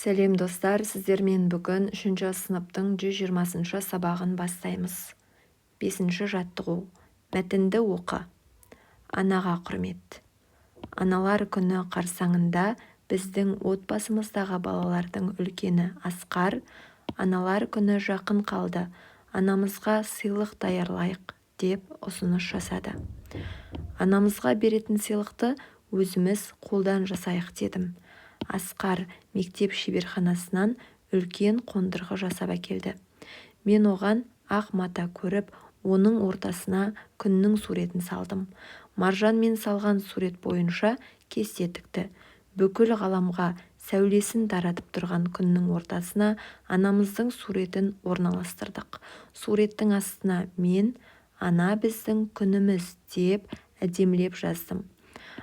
Сәлем, достар! Сіздермен бүгін үшінші сыныптың 120-шы сабағын бастаймыз. Бесінші жаттығу. Мәтінді оқы. Анаға құрмет. Аналар күні қарсаңында біздің отбасымыздағы балалардың үлкені Асқар: «Аналар күні жақын қалды, анамызға сыйлық даярлайық», – деп ұсыныс жасады. «Анамызға беретін сыйлықты өзіміз қолдан жасайық», – дедім. Асқар мектеп шеберханасынан үлкен қондырғы жасап әкелді. Мен оған ақ мата өріп, оның ортасына күннің суретін салдым. Маржан мен салған сурет бойынша кесте тікті. Бүкіл ғаламға сәулесін таратып тұрған күннің ортасына анамыздың суретін орналастырдық. Суреттің астына мен: «Ана біздің күніміз», – деп әдемілеп жаздым.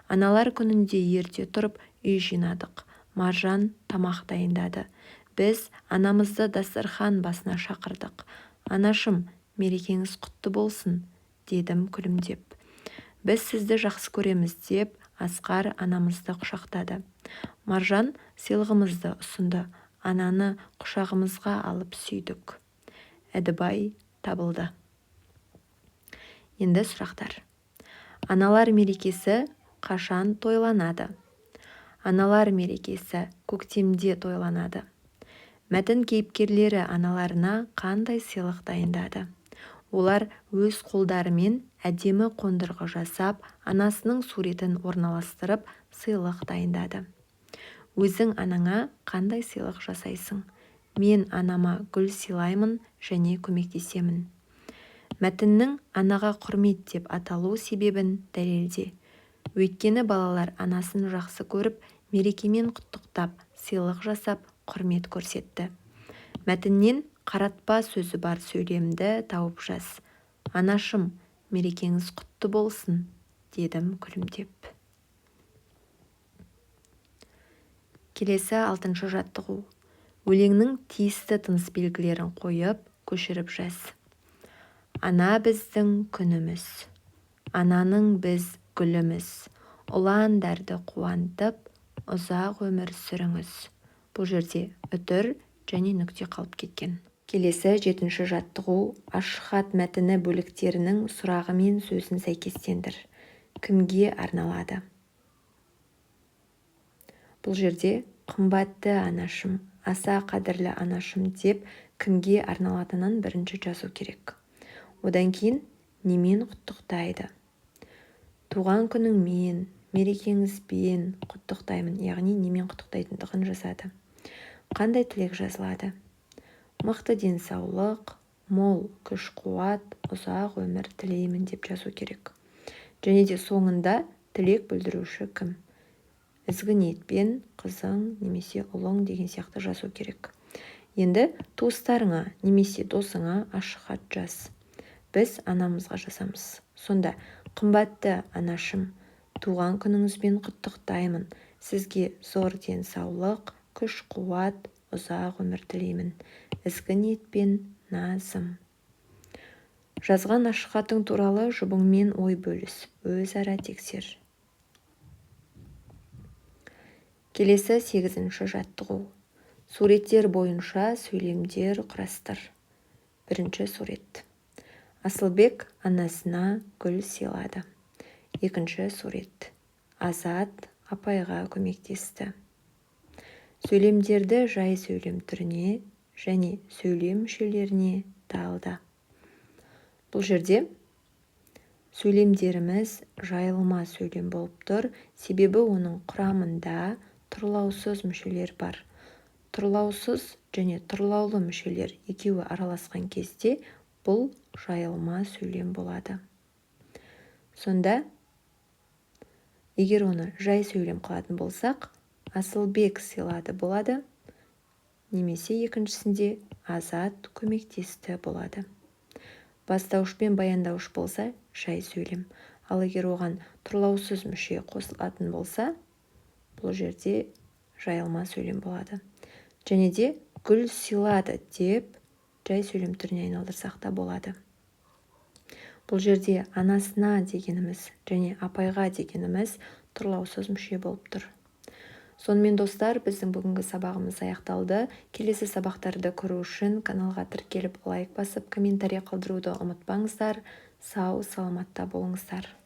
Аналар күнінде ерте тұрып, үй жинадық. Маржан тамақ дайындады. Біз анамызды дастархан басына шақырдық. «Анашым, мерекеңіз құтты болсын!» – дедім күлімдеп. «Біз сізді жақсы көреміз!» – деп Асқар анамызды құшақтады. Маржан сыйлығымызды ұсынды. Ананы құшағымызға алып сүйдік. Әдібай табылды. Енді сұрақтар. Аналар мерекесі қашан тойланады? Аналар мерекесі көктемде тойланады. Мәтін кейіпкерлері аналарына қандай сыйлық дайындады? Олар өз қолдарымен әдемі қондырғы жасап, анасының суретін орналастырып, сыйлық дайындады. Өзің анаңа қандай сыйлық жасайсың? Мен анама гүл сыйлаймын және көмектесемін. Мәтіннің «Анаға құрмет» деп аталу себебін дәлелде. Өйткені балалар анасын жақсы көріп, мерекемен құттықтап, сыйлық жасап, құрмет көрсетті. Мәтіннен қаратпа сөзі бар сөйлемді тауып жаз. «Анашым, мерекеңіз құтты болсын!» – дедім күлімдеп. Келесі алтыншы жаттығу. Өлеңнің тиісті тыныс белгілерін қойып, көшіріп жаз. Ана біздің күніміз, ананың біз гүліміз. Ұландарды қуантып, ұзақ өмір сүріңіз. Бұл жерде үтір және нүкте қалып кеткен. Келесі жетінші жаттығу. Ашық хат мәтіні бөліктерінің сұрағы мен сөзін сәйкестендір. Кімге арналады? Бұл жерде «қымбатты анашым», «аса қадірлі анашым» деп кімге арналатынын бірінші жазу керек. Одан кейін немен құттықтайды? Туған күніңмен, мерекеңізбен құттықтаймын, яғни немен құттықтайтындығын жазады. Қандай тілек жазылады? Мықты денсаулық, мол күш-қуат, ұзақ өмір тілеймін деп жазу керек. Және де соңында тілек білдіруші кім? Ізгі ниетпен, қызың немесе ұлың деген сияқты жазу керек. Енді туыстарыңа немесе досыңа ашық хат жаз. Біз анамызға жазамыз. Сонда: «Қымбатты анашым, туған күніңізбен құттықтаймын! Сізге зор денсаулық, күш-қуат, ұзақ өмір тілеймін. Ізгі ниетпен, Назым». Жазған ашық хатың туралы жұбыңмен ой бөліс, өзара тексер. Келесі сегізінші жаттығу. Суреттер бойынша сөйлемдер құрастыр. Бірінші сурет. Асылбек анасына гүл сыйлады. Екінші сурет. Азат апайға көмектесті. Сөйлемдерді жай сөйлем түріне және сөйлем мүшелеріне талда. Бұл жерде сөйлемдеріміз жайылма сөйлем болып тұр, себебі оның құрамында тұрлаусыз мүшелер бар. Тұрлаусыз және тұрлаулы мүшелер екеуі араласқан кезде бұл жайылма сөйлем болады. Сонда егер оны жай сөйлем қылатын болсақ, «Асылбек сыйлады» болады немесе екіншісінде «Азат көмектесті» болады. Бастауыш пен баяндауыш болса, жай сөйлем. Ал егер оған тұрлаусыз мүше қосылатын болса, бұл жерде жайылма сөйлем болады. Және де «гүл сыйлады» деп жай сөйлем түріне айналдырсақ та болады. Бұл жерде «анасына» дегеніміз және «апайға» дегеніміз тұрлаусыз мүше болып тұр. Сонымен, достар, біздің бүгінгі сабағымыз аяқталды. Келесі сабақтарды көру үшін каналға тіркеліп, лайк басып, комментарий қалдыруды ұмытпаңыздар. Сау саламатта болыңыздар.